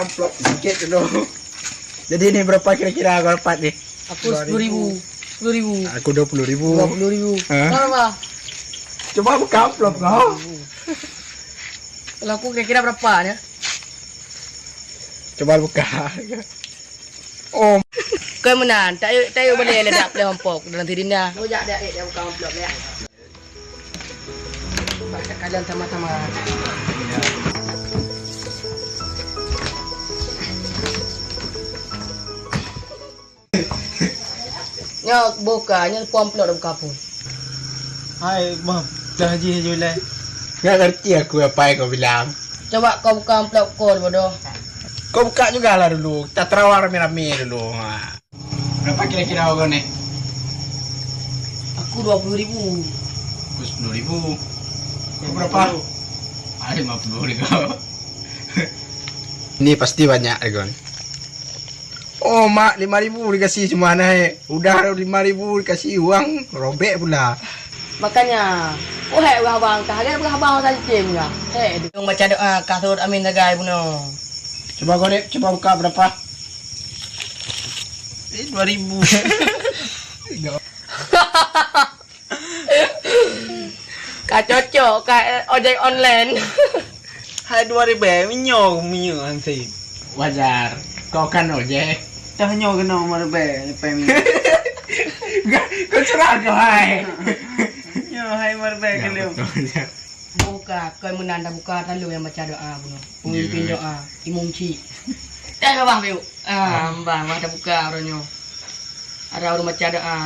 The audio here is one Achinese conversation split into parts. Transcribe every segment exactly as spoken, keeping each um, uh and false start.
Amplop sikit dulu. Jadi ni berapa kira-kira kau dapat ni? Aku sepuluh ribu. Sepuluh ribu. Aku dua puluh ribu. Dua puluh ribu. Ha? Berapa? Coba buka amplop kau. Kalau aku kira-kira berapa ni? Coba buka. Oh. Kau meunan, tak yuk, tak yuk boleh ledak pleh ompok dalam sini dah. Kau jak dak, eh, dia buka amplop ya. Baca kalian sama-sama. Nyoe buka, nyoe pom plot buka pun. Hai, bah, dah jih je lah. Nggak ngerti aku apa yang kau bilang. Coba kau buka amplop kau bodoh. Kau buka juga lah dulu. Kita terawar rame-rame dulu. Ha. Berapa kira-kira harga ni? Aku dua puluh ribu. Aku sepuluh ribu. Kau berapa? Ah, lima puluh ribu. Ini pasti banyak, Regon. Oh, mak, lima ribu dikasih cuma naik. Udah lima ribu dikasih uang, robek pula. Makanya, oh, hai abang-abang, kah, hai abang-abang, saya cem kah. Hai, dong baca doa, kah surut amin sagai bunoe. Coba kau, Dek, coba buka berapa? Eh, dua ribu. Ka cocok ka, eh, ojek online. Hai dua ribèe, meunyoe minyeuk hansip. Wajar. Kau kan ojek. Dah nyoe keunoe lima ribèe, leupah minyeuk. Kau cerah kau, hai. Nyoe hai lima ribèe keu lôn. Buka, kon meunan dah buka, talu nyang baca doa bunoe. Pemimpin doa, imum cik. Dah babah, Biuk. Ah, mbah, mbah dah buka uroe nyoe. Ada ureueng baca doa.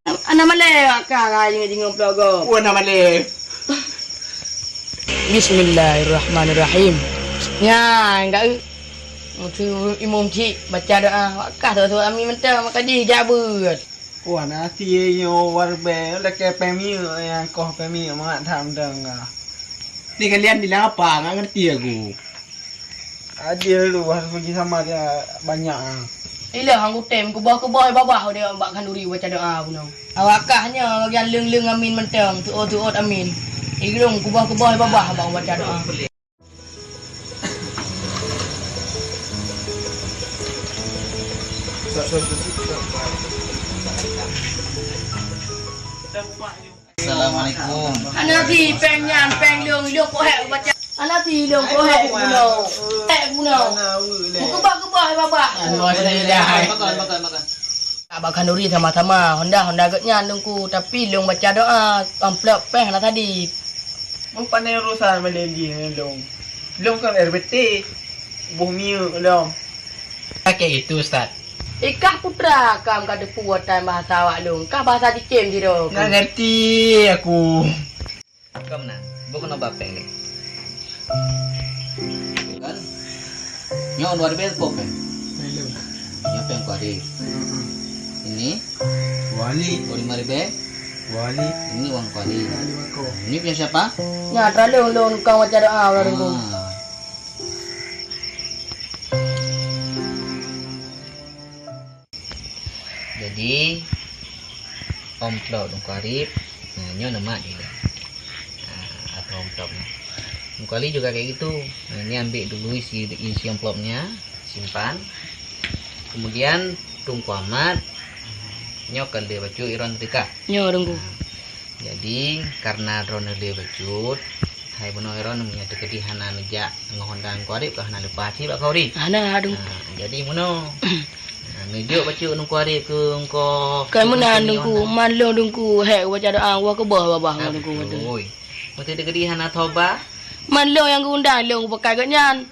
Ana malèe ka rai jingeup-jingeup plogo. Oh, ana malèe. Bismillahirrahmanirrahim. Nya, enggak, eh. Mutu imum cik baca doa. Wakah tu, tu, amin mantap, maka jih jabut. Wah, nasi nyoe luar biasa, lakèe pèng minyeuk nyang koh pèng minyeuk mangat that mantong ka. Ni kalian bilang apa? Enggak ngerti aku. Adil tu, harus bagi sama dia banyak ah. Ilah hang kutem, kuboh-kuboh babah dia bak khanduri baca doa bunoe. Awakah nyoe bagian leung-leung amin mantong, tuot-tuot amin. Iglong kuboh-kuboh babah bak baca doa. Assalamualaikum. Hana si pèng nyan, pèng lôn, lôn kok hèk baca. Hana si lôn kok hèk guna. Hèk guna. Meukeubah-keubah babah. Alhamdulillah. Makan, makan, makan. Bak khanduri sama-sama, honda, honda geuh nyan Teungku, tapi lôn baca doa, amplop pèng hana tadi. Bukon urusan malèe jih lôn. Lôn kan R B T. Boh minyeuk lom. Pakai itu, Ustaz. Ikah putra kam ka teupeu tan bahasa awak lôn, kah bahasa cicém sidroe. Enggak ngerti aku. Kau meunan, bukon obat pèng ni. Kan? Nyoe dua ribèe kok pèng. Nyoe pèng kuari. Ini. Wali. Oh, lima ribèe. Wali. Ini uang kuari. Ini punya siapa? Nya, terlalu lôn kau baca doa, udah tunggu. Ah. Jadi, amplop Teungku Arif, nah, nyoe nama dia. Nah, atau amplop ni. Teungku Ali juga kayak gitu. Nah, ini ambil dulu isi, isi amplopnya, simpan. Kemudian Teungku Ahmad, nyoe kan dia baca iron ketika. Nyoe, Teungku. Nah, Jadi, karena droeneuh lé bacut, hai bunoe droeneuh meunyoe teukeudi hana neujak ngon honda Teungku Arif, ka hana leupah cit bak Teungku Arif. Hana, aduh. Nah, jadi bunoe. Nah, neujok bacut Teungku Arif keu engko. Kon meunan, Teungku, man lôn Teungku, hèk baca doa, wah keubah babah ngon Teungku. Oi. Meusti teukeudi hana toba. Man lôn nyang geuundang, lôn pakai geuh nyan.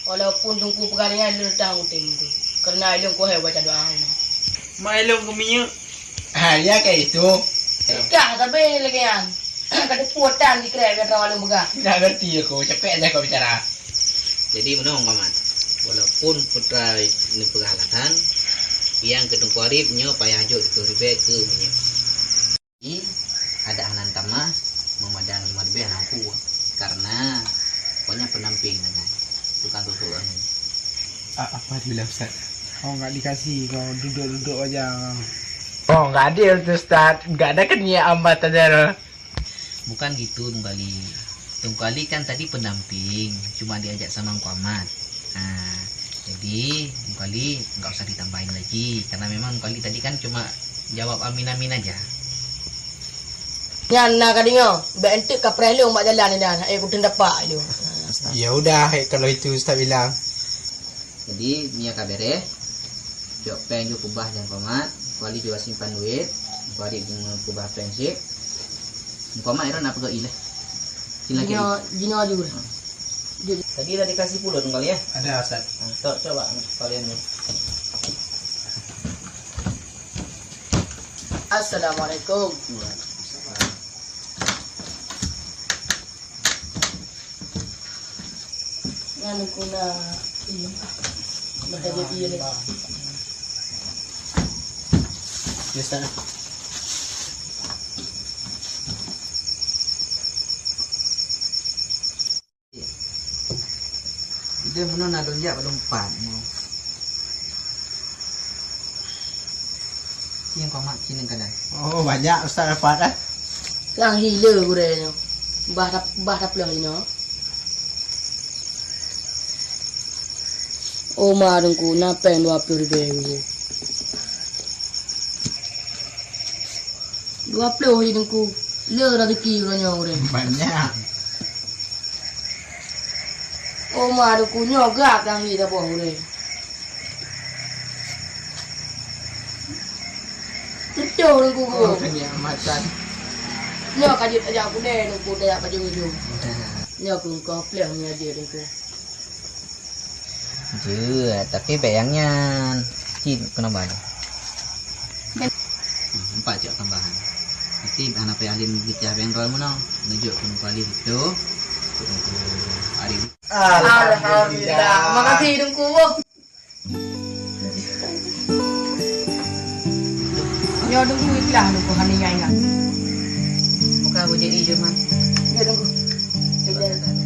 Walaupun Teungku peugah lagèe nyan, lôn tang utem Teungku. Karena lôn keuhai baca doa Allah. Mai lôn keu minyeuk. Ha, ya kayak itu. Kah, tapi lagèe nyan. Ka teupuatan di krek biasa lôn peugah. Nggak ngerti aku, capek aja kau bicara. Jadi, meunoe, Paman. Walaupun putra ni peugah alasan, nyang keu Teungku Arif nyoe payah jok tujuh ribèe keu minyeuk. Ada hana tamah, memadang lima ribèe hana mampu. Karena pokoknya pendamping dengan tukang tutup anu. A-, apa dibilang Ustaz? Oh, nggak dikasih, kau duduk-duduk aja. Oh, nggak adil tuh, Ustaz. Nggak ada kan niat hamba tadi. Bukan gitu, Teungku Ali. Teungku Ali kan tadi pendamping, cuma diajak sama Teungku Amat. Ha, jadi Teungku Ali enggak usah ditambahin lagi, karena memang Teungku Ali tadi kan cuma jawab amin-amin aja. Nyan na ka deungoe, bèk enteuk kapreh lôn bak jalan nyan, eh, kuteun dapak lôn. Ya udah, eh, kalau itu Ustaz bilang. Jadi, meunyoe ka beureh, cok péng ju kubah lam Teungku Amat, Teungku Ali ju simpan duit, Teungku Ali ju kubah péng cit. Teungku Amat, Ira na peugah ilèe. Sila kiri. Jinoe, jinoe ju. Tadi dah dikasih puluh Teungku Ali, ya? Ada, Ustaz. Ah, tok, coba kalian ni. Assalamualaikum. Nyan kuna, iya. Mata jadi, iya. Biasa. Dia meunan na lôn jak lôn pat. Cing koma cing kadang. Oh, banyak Ustaz dapat, eh? Lang hile gurèe nyoe. Bah tap-, bah taplang inoe. Oma Teungku, na péng dua ploh ribèe Teungku. Dua ploh ji Teungku. Le rezeki uroe nyoe ureueng. Banyak. Oma Teungku, nyoe gak kami dah boh ureueng. Tutoh Teungku. Oh, kenyamatan. Nyoe ka jeuet tajak kudèe Teungku, tajak pajoh ujong. Nyoe Teungku, pleng nyoe jeuet Teungku. Jeuet, tapi bèk nyang nyan. Cit keunoe ban. Hmm, empat cok tambahan. Tapi hana payah lé meugitah bengkol meunoe. Neujok keu Teungku Ali tu. Keu Teungku Ali. Alhamdulillah. Makasih Teungku. Nyoe Teungku ikhlas Teungku, hana ingat-ingat. Bukan bujék ié, Man. Nyoe Teungku.